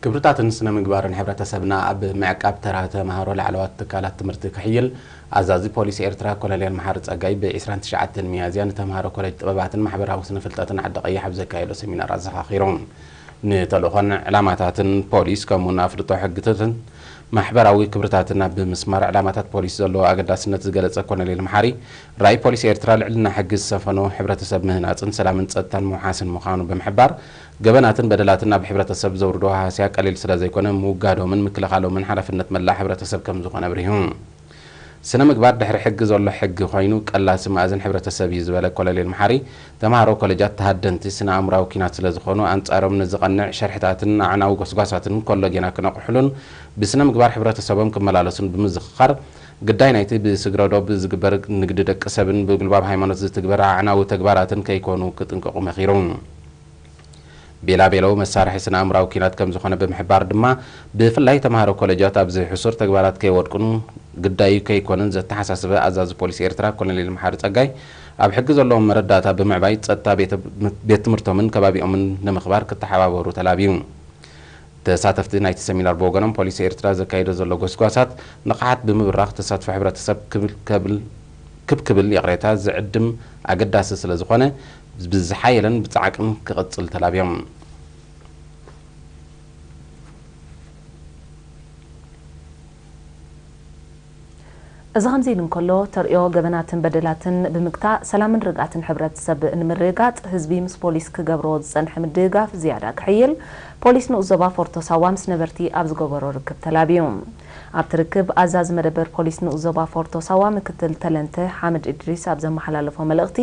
ክብርታትን ስነ ምግባርን ሕብረተሰብና ኣብ ምዕቃብ ተራ ተምሃሮ ላዕለዋት ትካላት ትምህርቲ ክሕይል ኣዛዚ ፖሊስ ኤርትራ ኮሎኔል መሓሪ ጸጋይ ብ ዕስራን ትሽዓተን ሚያዝያ ንተምሃሮ ኮሌጅ ጥበባትን ማሕበራዊ ስነ ፍልጠትን ዓዲ ቀይሕ ኣብ ዘካየዶ ሰሚናር ኣዘኻኺሩ። ንተልእኾን ዕላማታትን ፖሊስ ከምኡውን ኣፍልጦ ሕግታትን ማሕበራዊ ክብርታትን ኣብ ምስማር ዕላማታት ፖሊስ ዘለዎ ኣገዳስነት ዝገለጸ ኮሎኔል መሓሪ፣ ራእይ ፖሊስ ኤርትራ ልዕልና ሕጊ ዝሰፈኖ ሕብረተሰብ ምህናጽን ሰላምን ጸጥታን ምውሓስን ምዃኑ ብምሕባር፣ ገበናትን በደላትን ኣብ ሕብረተሰብ ዘውርዶ ሃስያ ቀሊል ስለ ዘይኮነ፣ ምውጋዶምን ምክልኻሎምን ሓላፍነት መላእ ሕብረተሰብ ከም ዝኾነ ኣብሪሁ። ስነ ምግባር ድሕሪ ሕጊ ዘሎ ሕጊ ኮይኑ፣ ቀላሲ መኣዝን ሕብረተሰብ እዩ ዝበለ ኮሎኔል መሓሪ፣ ተምሃሮ ኮሌጃት ተሃደንቲ ስነ ኣእምራዊ ኲናት ስለ ዝኾኑ፣ ኣንጻሮም ንዝቐንዕ ሸርሕታትን ኣዕናዊ ጎስጓሳትን ኮሎጌና ክነቕሕሉን ብስነ ምግባር ሕብረተሰቦም ክመላለሱን ብምዝኽኻር፣ ግዳይ ናይቲ ብስግረ ዶብ ዝግበር ንግዲ ደቂ ሰብን ብጉልባብ ሃይማኖት ዝትግበር ኣዕናዊ ተግባራትን ከይኮኑ ክጥንቀቑ መኺሩ። ቤላቤሎ መሳርሒ ስነ ኣእምራዊ ኲናት ከም ዝኾነ ብምሕባር ድማ፣ ብፍላይ ተምሃሮ ኮሌጃት ኣብዚ ሕሱር ተግባራት ከይወድቁን ግዳዩ ከይኮነን ዘተሓሳሰበ ኣዛዚ ፖሊስ ኤርትራ ኮሎኔል መሓሪ ጸጋይ፣ ኣብ ሕጊ ዘለዎም መረዳእታ ብምዕባይ ጸጥታ ቤተ-፣ ቤት ትምህርቶምን ከባቢኦምን ንምኽባር ክተሓባበሩ ተላብዩ። ተሳተፍቲ ናይቲ ሰሚናር ብወገኖም፣ ፖሊስ ኤርትራ ዘካይዶ ዘሎ ጎስጓሳት ንቕሓት ብምብራኽ፣ ተሳትፎ ሕብረተሰብ ክብል ከብል ክብ ክብል ይቕሬታ ዝዕድም ኣገዳሲ ስለ ዝኾነ፣ ብዝሓየለን ብጻዕቅን ክቕጽል ተላብዮም። እዚ ከምዚ ኢሉ እንከሎ፣ ተርእዮ ገበናትን በደላትን ብምግታእ ሰላምን ርግኣትን ሕብረተሰብ ንምርግጋጽ ህዝቢ ምስ ፖሊስ ክገብሮ ዝጸንሐ ምድግጋፍ ዝያዳ ክሕይል ፖሊስ ንኡስ ዞባ ፎርቶ ሳዋ ምስ ነበርቲ ኣብ ዝገበሮ ርክብ ተላብዩ። ኣብቲ ርክብ ኣዛዚ መደበር ፖሊስ ንኡስ ዞባ ፎርቶ ሳዋ ምክትል ተለንተ ሓምድ እድሪስ ኣብ ዘመሓላለፎ መልእኽቲ፣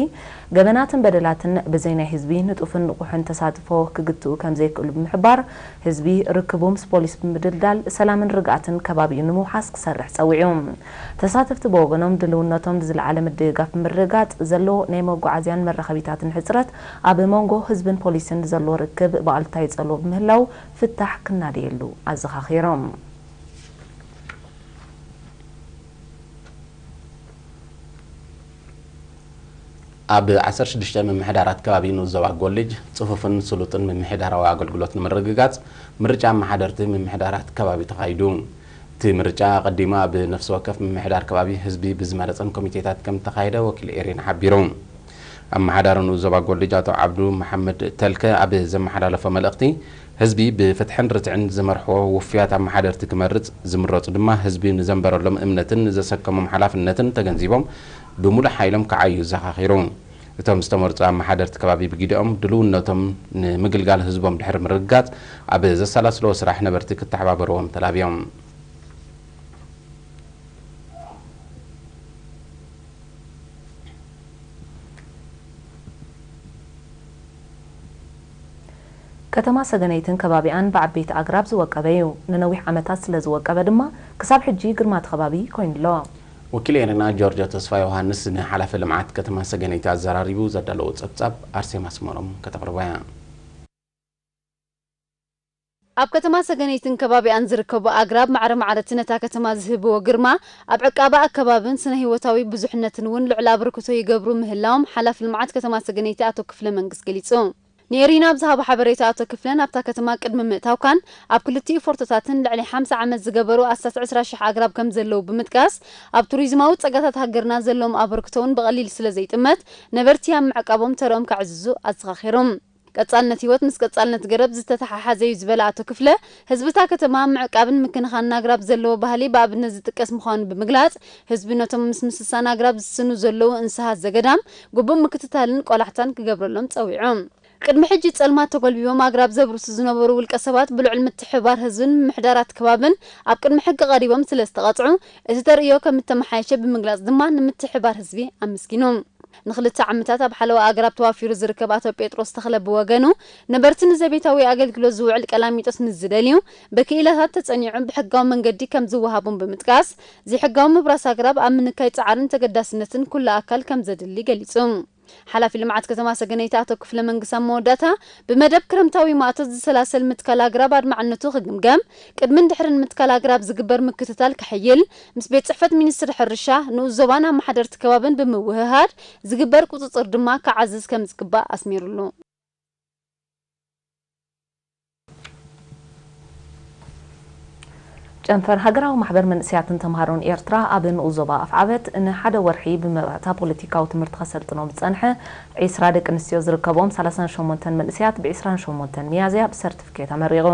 ገበናትን በደላትን ብዘይ ናይ ህዝቢ ንጡፍን ንቑሕን ተሳትፎ ክግትኡ ከም ዘይክእሉ ብምሕባር፣ ህዝቢ ርክቡ ምስ ፖሊስ ብምድልዳል ሰላምን ርግኣትን ከባቢኡ ንምውሓስ ክሰርሕ ጸዊዑ። ተሳተፍቲ ብወገኖም ድልውነቶም ብዝለዓለ ምድግጋፍ ብምርግጋጽ ዘሎ ናይ መጓዓዝያን መራኸቢታትን ሕጽረት ኣብ መንጎ ህዝብን ፖሊስን ዘሎ ርክብ ብኣሉታ ይጸልዎ ብምህላው ፍታሕ ክናደየሉ ኣዘኻኺሮም። ኣብ ዓሰርተ ሽዱሽተ ምምሕዳራት ከባቢ ንኡስ ዞባ ጎልጅ ጽፉፍን ስሉጥን ምምሕዳራዊ ኣገልግሎት ንምርግጋጽ ምርጫ ኣመሓደርቲ ምምሕዳራት ከባቢ ተኻይዱ። እቲ ምርጫ ኣቐዲሙ ኣብ ነፍሲ ወከፍ ምምሕዳር ከባቢ ህዝቢ ብዝመረጸን ኮሚቴታት ከም እተኻየደ ወኪል ኤሪና ሓቢሩ። ኣመሓዳሪ ንኡስ ዞባ ጎልጅ ኣቶ ዓብዱ መሓመድ ተልከ ኣብ ዘመሓላለፎ መልእኽቲ፣ ህዝቢ ብፍትሕን ርትዕን ዝመርሕዎ ውፉያት ኣመሓደርቲ ክመርጽ፣ ዝምረጹ ድማ ህዝቢ ንዘንበረሎም እምነትን ንዘሰከሞም ሓላፍነትን ተገንዚቦም ብምሉእ ሓይሎም ክዓዩ ዘኻኺሩ። እቶም ዝተመርጹ ኣመሓደርቲ ከባቢ ብግዲኦም ድልውነቶም ንምግልጋል ህዝቦም ድሕሪ ምርግጋጽ ኣብ ዘሰላስልዎ ስራሕ ነበርቲ ክተሓባበርዎም ተላብዮም። ከተማ ሰገነይትን ከባቢኣን ብዓበይቲ ኣግራብ ዝወቀበ እዩ። ንነዊሕ ዓመታት ስለ ዝወቀበ ድማ ክሳብ ሕጂ ግርማቲ ከባቢ ኮይኑ ኣሎ። ወኪል ኤረና ጆርጆ ተስፋ ዮሃንስ ንሓላፊ ልምዓት ከተማ ሰገነይቲ ኣዘራሪቡ ዘዳለዎ ጸብጻብ ኣርሴማ ኣስመሮም ከተቕርቦ እያ። ኣብ ከተማ ሰገነይትን ከባቢኣን ዝርከቡ ኣግራብ ማዕረ ማዕረ እቲ ነታ ከተማ ዝህብዎ ግርማ፣ ኣብ ዕቃበ ኣከባብን ስነ ህይወታዊ ብዙሕነትን እውን ልዑል ኣበርክቶ ይገብሩ ምህላዎም ሓላፊ ልምዓት ከተማ ሰገነይቲ ኣቶ ክፍለ መንግስ ገሊጹ። ንኤሪና ኣብ ዝሃቦ ሓበሬታ ኣቶ ክፍለ፣ ናብታ ከተማ ቅድሚ ምእታውካን ኣብ ክልቲኡ ፎርቶታትን ልዕሊ ሓምሳ ዓመት ዝገበሩ ኣስታት ዕስራ ሽሕ ኣግራብ ከም ዘለዉ ብምጥቃስ፣ ኣብ ቱሪዝማዊ ጸጋታት ሃገርና ዘለዎም ኣበርክቶ እውን ብቐሊል ስለ ዘይጥመት፣ ነበርቲ ኣብ ምዕቃቦም ተርኦም ከዕዝዙ ኣዘኻኺሮም። ቀጻልነት ህይወት ምስ ቀጻልነት ገረብ ዝተተሓሓዘ እዩ ዝበለ ኣቶ ክፍለ፣ ህዝቢ እታ ከተማ ምዕቃብን ምክንኻንን ኣግራብ ዘለዎ ባህሊ ብኣብነት ዝጥቀስ ምዃኑ ብምግላጽ፣ ህዝቢ ነቶም ምስ ምስሳን ኣግራብ ዝስኑ ዘለዉ እንስሳት ዘገዳም ግቡእ ምክትታልን ቆላሕታን ክገብረሎም ጸዊዖም። ቅድሚ ሕጂ ጸልማት ተጎልቢቦም ኣግራብ ዘብርሱ ዝነበሩ ውልቀ ሰባት ብልዑል ምትሕብባር ህዝብን ምምሕዳራት ከባብን ኣብ ቅድሚ ሕጊ ቀሪቦም ስለ ዝተቐጽዑ፣ እቲ ተርእዮ ከም እተመሓየሸ ብምግላጽ ድማ ንምትሕብባር ህዝቢ ኣመስጊኑ። ንኽልተ ዓመታት ኣብ ሓለዋ ኣግራብ ተዋፊሩ ዝርከብ ኣቶ ጴጥሮስ ተኽለ ብወገኑ፣ ነበርቲ ንዘቤታዊ ኣገልግሎት ዝውዕል ቀላሚጦስ ምስ ዝደልዩ፣ ብክኢላታት ተጸኒዑ ብሕጋዊ መንገዲ ከም ዝወሃቦም ብምጥቃስ፣ ዘይሕጋዊ ምብራስ ኣግራብ ኣብ ምንካይ ጻዕርን ተገዳስነትን ኩሉ ኣካል ከም ዘድሊ ገሊጹ። ሓላፊ ልምዓት ከተማ ሰገነይቲ ኣቶ ክፍለ መንግስ ኣብ መወዳእታ፣ ብመደብ ክረምታዊ ማእቶት ዝሰላሰል ምትካል ኣግራብ ኣድማዕነቱ ክግምገም፣ ቅድምን ድሕርን ምትካል ኣግራብ ዝግበር ምክትታል ክሕይል፣ ምስ ቤት ጽሕፈት ሚኒስትሪ ሕርሻ፣ ንኡስ ዞባን ኣመሓደርቲ ከባብን ብምውህሃድ ዝግበር ቁጽጽር ድማ ክዓዝዝ ከም ዝግባእ ኣስሚሩሉ። ጨንፈር ሃገራዊ ማሕበር መንእሰያትን ተምሃሮን ኤርትራ ኣብ ንኡስ ዞባ ኣፍዓበት ንሓደ ወርሒ ብመባእታ ፖለቲካዊ ትምህርቲ ከሰልጥኖም ዝጸንሐ ዒስራ ደቂ ኣንስትዮ ዝርከቦም ሰላሳን ሸሞንተን መንእሰያት ብ ዒስራን ሸሞንተን ሚያዝያ ብሰርቲፊኬት ኣመሪቑ።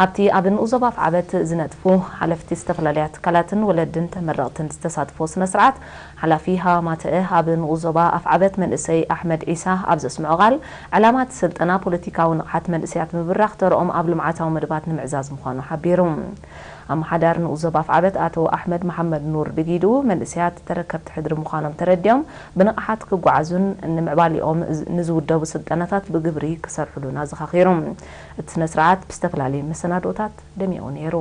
ኣብቲ ኣብ ንኡስ ዞባ ኣፍዓበት ዝነጥፉ ሓለፍቲ ዝተፈላለያ ትካላትን ወለድን ተመረቕትን ዝተሳትፎ ስነ ስርዓት ሓላፊ ሃማተአ ኣብ ንኡስ ዞባ ኣፍዓበት መንእሰይ ኣሕመድ ዒሳ ኣብ ዘስምዖ ቃል ዕላማ እቲ ስልጠና ፖለቲካዊ ንቕሓት መንእሰያት ምብራኽ ተርኦም ኣብ ልምዓታዊ መደባት ንምዕዛዝ ምዃኑ ሓቢሩ። ኣመሓዳሪ ንኡስ ዞባ ኣፍዓበት ኣቶ ኣሕመድ መሓመድ ኑር ብጊዱ መንእሰያት ተረከብቲ ሕድሪ ምዃኖም ተረዲኦም ብንቕሓት ክጓዓዙን ንምዕባሊኦም ንዝውደቡ ስልጠናታት ብግብሪ ክሰርሑሉን ኣዘኻኺሩ። እቲ ስነ ስርዓት ብዝተፈላለዩ መሰናድኦታት ደሚቑ ነይሩ።